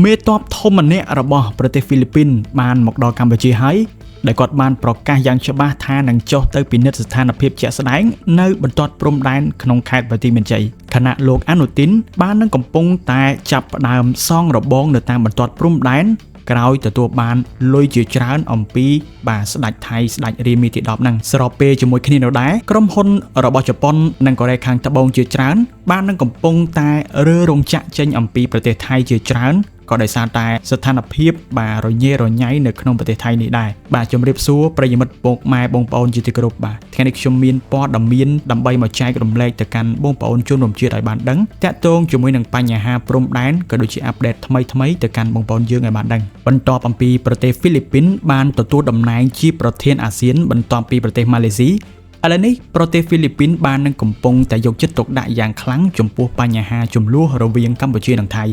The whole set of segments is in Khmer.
មេតបធំម្នាក់របស់ប្រទេសហ្វីលីពីនបានមកដល់កម្ពុជាហើយដែលគាត់បានប្រកាសយ៉ាងច្បាស់ថានឹងចុះទៅពិនិត្យស្ថានភាពជាក់ស្ដែងនៅបន្ទាត់ព្រំដែនក្នុងខេត្តបន្ទាយមានជ័យខណៈលោកអានុទីនបាននឹងកំពុងតែចាប់ផ្ដើមសង់របងនៅតាមបន្ទាត់ព្រំដែនក្រោយទទួលបានលុយជាច្រើនអំពីបាទស្ដេចថៃស្ដេចរាមាទី10ហ្នឹងស្របពេលជាមួយគ្នានោះដែរក្រុមហ៊ុនរបស់ជប៉ុននិងកូរ៉េខាងត្បូងជាច្រើនបាននឹងកំពុងតែរើរោងចក្រចេញអំពីប្រទេសថៃជាច្រើនក៏ដោយសារតែស្ថានភាពបាទរញ៉េរញ៉ៃនៅក្នុងប្រទេសថៃនេះដែរបាទជំរាបសួរប្រិយមិត្តពុកម៉ែបងប្អូនជាទីគោរពបាទថ្ងៃនេះខ្ញុំមានព័ត៌មានដើម្បីមកចែករំលែកទៅកាន់បងប្អូនជនរួមជាតិឲ្យបានដឹងតាក់ទងជាមួយនឹងបញ្ហាព្រំដែនក៏ដូចជា update ថ្មីៗទៅកាន់បងប្អូនយើងឲ្យបានដឹងបន្ទាប់អំពីប្រទេសហ្វីលីពីនបានទទួលតំណែងជាប្រធានអាស៊ានបន្ទាប់ពីប្រទេសម៉ាឡេស៊ីឥឡូវនេះប្រទេសហ្វីលីពីនបាននឹងកំពុងតែយកចិត្តទុកដាក់យ៉ាងខ្លាំងចំពោះបញ្ហាជម្លោះរវាងកម្ពុជានិងថៃ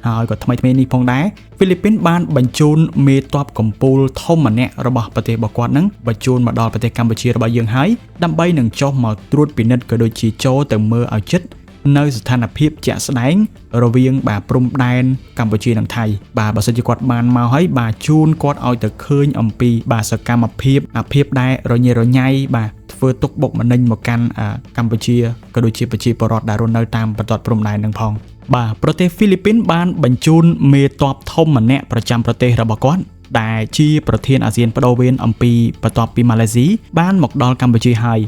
ហើយក៏ថ្មីៗនេះផងដែរហ្វីលីពីនបានបញ្ជូនមេតបកម្ពូលធំម្នាក់របស់ប្រទេសរបស់គាត់នឹងបញ្ជូនមកដល់ប្រទេសកម្ពុជារបស់យើងហើយដើម្បីនឹងចុះមកត្រួតពិនិត្យក៏ដូចជាចូលទៅមើលឲ្យចិត្តនៅស្ថានភាពជាក់ស្ដែងរវាងបាទព្រំដែនកម្ពុជានិងថៃបាទបើសិនជាគាត់បានមកហើយបាទជូនគាត់ឲ្យទៅឃើញអំពីបាទសកម្មភាពអាភាពដែលរញ៉េរញ៉ៃបាទធ្វើទុកបុកម្នេញមកកាន់កម្ពុជាក៏ដូចជាប្រជាពលរដ្ឋដែលរស់នៅតាមបន្ទាត់ព្រំដែននឹងផងបាទប្រទេសហ្វីលីពីនបានបញ្ជូនមេតបធំម្នាក់ប្រចាំប្រទេសរបស់គាត់ដែលជាប្រធានអាស៊ានបដូវវេនអំពីបន្ទាប់ពីម៉ាឡេស៊ីបានមកដល់កម្ពុជាហើយ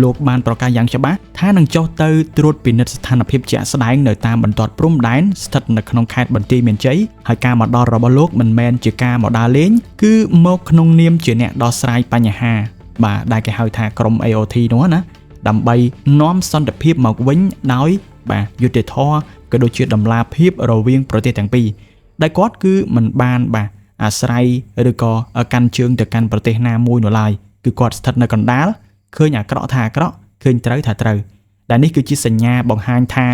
លោកបានប្រកាសយ៉ាងច្បាស់ថានឹងចុះទៅត្រួតពិនិត្យស្ថានភាពជាក់ស្ដែងនៅតាមបន្ទាត់ព្រំដែនស្ថិតនៅក្នុងខេត្តបន្ទាយមានជ័យហើយការមកដល់របស់លោកមិនមែនជាការមកដើរលេងគឺមកក្នុងនាមជាអ្នកដោះស្រាយបញ្ហាបាទដែលគេហៅថាក្រុម AOT នោះណាដើម្បីនាំសន្តិភាពមកវិញដោយបាទយុត្តិធម៌ក៏ដូចជាតម្លាភាពរវាងប្រទេសទាំងពីរដែលគាត់គឺមិនបានបាទអាស្រ័យឬក៏កាន់ជើងទៅកាន់ប្រទេសណាមួយនោះឡើយគឺគាត់ស្ថិតនៅកណ្ដាលឃើញអាក្រក់ថាអាក្រក់ឃើញត្រូវថាត្រូវដែលនេះគឺជាសញ្ញាបង្ហាញថា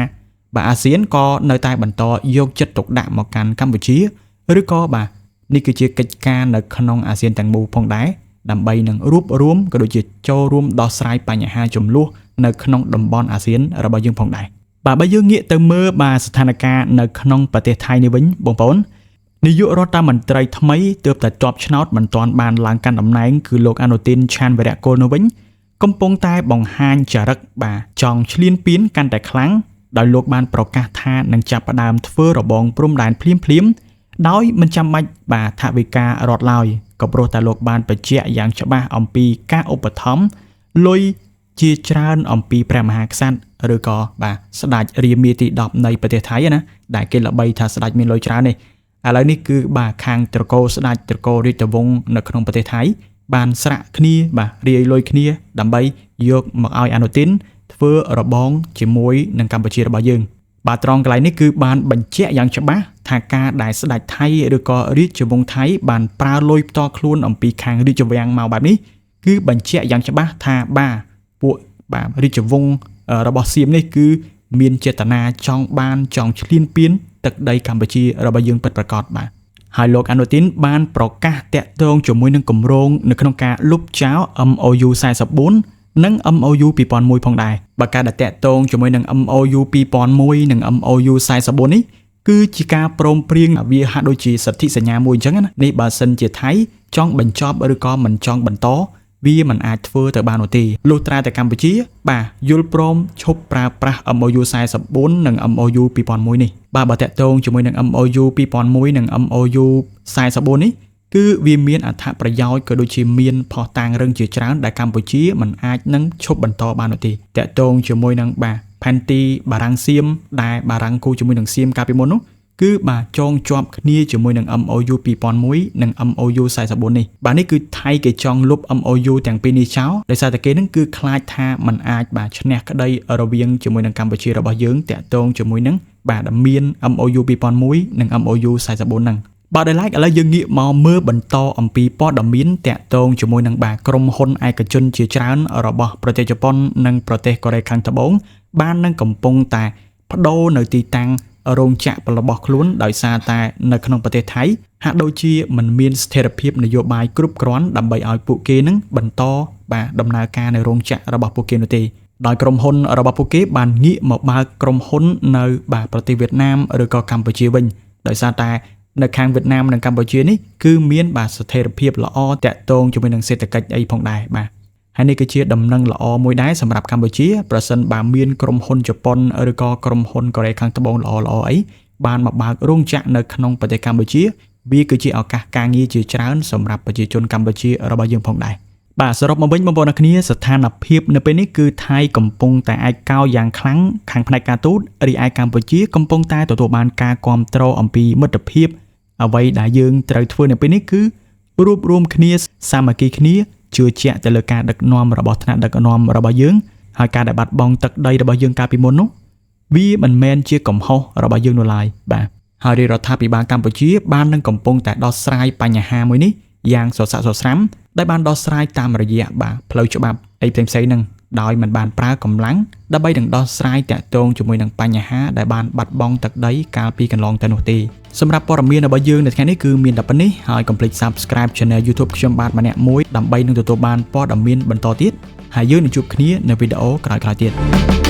បាទអាស៊ានក៏នៅតែបន្តយកចិត្តទុកដាក់មកកាន់កម្ពុជាឬក៏បាទនេះគឺជាកិច្ចការនៅក្នុងអាស៊ានទាំងមូលផងដែរដើម្បីនឹងរួបរួមក៏ដូចជាចូលរួមដោះស្រាយបញ្ហាចំនួននៅក្នុងតំបន់អាស៊ានរបស់យើងផងដែរបាទបើយើងងាកទៅមើលបាទស្ថានភាពនៅក្នុងប្រទេសថៃនេះវិញបងប្អូននាយករដ្ឋមន្ត្រីថ្មីទើបតែជាប់ឆ្នោតមិនទាន់បានឡើងកាន់តំណែងគឺលោកអានុទីនឆានវីរៈកុលនោះវិញកំពុងតែបង្ហាញចរិតបាទចង់ឈ្លានពានកាន់តែខ្លាំងដោយលោកបានប្រកាសថានឹងចាប់ផ្ដើមធ្វើរបងព្រំដែនភ្លាមៗដោយមិនចាំបាច់បាទថវិការដ្ឋឡើយក៏ព្រោះតែលោកបានបញ្ជាក់យ៉ាងច្បាស់អំពីការឧបត្ថម្ភលុយជាច្រើនអំពីព្រះមហាក្សត្រឬក៏បាទស្ដេចរាមាទី10នៃប្រទេសថៃណាដែលគេល្បីថាស្ដេចមានលុយច្រើននេះឥឡូវនេះគឺបាទខាងត្រកូលស្ដេចត្រកូលរាជវង្សនៅក្នុងប្រទេសថៃបានស្រាក់គ្នាបាទរាយលុយគ្នាដើម្បីយកមកឲ្យអានុទីនធ្វើរបងជាមួយនឹងកម្ពុជារបស់យើងបាទត្រង់កន្លែងនេះគឺបានបញ្ជាក់យ៉ាងច្បាស់ថាការដែលស្ដេចថៃឬក៏រាជវង្សថៃបានប្រើលុយផ្ទាល់ខ្លួនអំពីខាងរាជវាំងមកបែបនេះគឺបញ្ជាក់យ៉ាងច្បាស់ថាបាទពួកបាទរាជវង្សរបស់សៀមនេះគឺមានចេតនាចង់បានចង់ឈ្លានពានទឹកដីកម្ពុជារបស់យើងពិតប្រាកដបាទហើយលោកអានុទីនបានប្រកាសតាក់ទងជាមួយនឹងគម្រោងនៅក្នុងការលុបចោល MOU 44និង MOU 2001ផងដែរបើការដែលតាក់ទងជាមួយនឹង MOU 2001និង MOU 44នេះគឺជាការព្រមព្រៀងវាហាក់ដូចជាសន្ធិសញ្ញាមួយអញ្ចឹងណានេះបើសិនជាថៃចង់បញ្ចប់ឬក៏មិនចង់បន្តវាមិនអាចធ្វើទៅបាននោះទេលុះត្រាតែកម្ពុជាបាទយល់ព្រមឈប់ប្រើប្រាស់ MOU 44និង MOU 2001នេះបាទបើតាក់ទងជាមួយនឹង MOU 2001និង MOU 44នេះគឺវាមានអត្ថប្រយោជន៍ក៏ដូចជាមានភស្តុតាងរឹងជាច្រើនដែលកម្ពុជាមិនអាចនឹងឈប់បន្តបាននោះទេតាក់ទងជាមួយនឹងបាទផែនទីបារាំងសៀមដែលបារាំងគូជាមួយនឹងសៀមកាលពីមុននោះគឺបាទចងជាប់គ្នាជាមួយនឹង MOU 2001និង MOU 44នេះបាទនេះគឺថៃគេចង់លុប MOU ទាំងពីរនេះចោលដោយសារតែគេនឹងគឺខ្លាចថាมันអាចបាទឈ្នះក្តីរវាងជាមួយនឹងកម្ពុជារបស់យើងតាក់ទងជាមួយនឹងបាទមាន MOU 2001និង MOU 44ហ្នឹងបាទដោយឡែកឥឡូវយើងងាកមកមើលបន្តអំពីព័ត៌មានតាក់ទងជាមួយនឹងបាទក្រុមហ៊ុនឯកជនជាច្រើនរបស់ប្រទេសជប៉ុននិងប្រទេសកូរ៉េខាងត្បូងបាននឹងកំពុងតែបដូរនៅទីតាំងរោងចក្ររបស់ខ្លួនដោយសារតែនៅក្នុងប្រទេសថៃហាក់ដូចជាមិនមានស្ថិរភាពនយោបាយគ្រប់គ្រាន់ដើម្បីឲ្យពួកគេនឹងបន្តបាទដំណើរការនៅរោងចក្ររបស់ពួកគេនោះទេដោយក្រុមហ៊ុនរបស់ពួកគេបានងាកមកបើកក្រុមហ៊ុននៅបាទប្រទេសវៀតណាមឬក៏កម្ពុជាវិញដោយសារតែ នៅខាងវៀតណាមនិងកម្ពុជានេះគឺមានបាទស្ថិរភាពល្អតាក់ទងជាមួយនឹងសេដ្ឋកិច្ចអីផងដែរបាទហើយនេះគឺជាដំណឹងល្អមួយដែរសម្រាប់កម្ពុជាប្រសិនបើមានក្រុមហ៊ុនជប៉ុនឬក៏ក្រុមហ៊ុនកូរ៉េខាងត្បូងល្អៗអីបានមកបើករោងចក្រនៅក្នុងប្រទេសកម្ពុជាវាគឺជាឱកាសការងារជាច្រើនសម្រាប់ប្រជាជនកម្ពុជារបស់យើងផងដែរបាទសរុបមកវិញបងប្អូនអរគ្នាស្ថានភាពនៅពេលនេះគឺថៃកំពុងតែឯកោយ៉ាងខ្លាំងខាងផ្នែកការទូតរីឯកម្ពុជាកំពុងតែទទួលបានការគាំទ្រអំពីមិត្តភាពអ្វីដែលយើងត្រូវធ្វើនៅពេលនេះគឺរួបរួមគ្នាសាមគ្គីគ្នាជឿជាក់ទៅលើការដឹកនាំរបស់ថ្នាក់ដឹកនាំរបស់យើងហើយការដែលបាត់បង់ទឹកដីរបស់យើងកាលពីមុននោះវាមិនមែនជាកំហុសរបស់យើងនោះឡើយបាទហើយរាជរដ្ឋាភិបាលកម្ពុជាបាននឹងកំពុងតែដោះស្រាយបញ្ហាមួយនេះយ៉ាងសស្រាក់សស្រាំដែលបានដោះស្រាយតាមរយៈបាទផ្លូវច្បាប់អីផ្សេងៗហ្នឹងដោយមិនបានប្រើកម្លាំងដើម្បីនឹងដោះស្រាយតាក់ទងជាមួយនឹងបញ្ហាដែលបានបាត់បង់ទឹកដីកាលពីកន្លងទៅនោះទេសម្រាប់ព័ត៌មានរបស់យើងនៅថ្ងៃនេះគឺមានតែប៉ុណ្នេះហើយកុំភ្លេច Subscribe Channel YouTube ខ្ញុំបាទម្នាក់មួយដើម្បីនឹងទទួលបានព័ត៌មានបន្តទៀតហើយយើងនឹងជួបគ្នានៅវីដេអូក្រោយៗទៀត។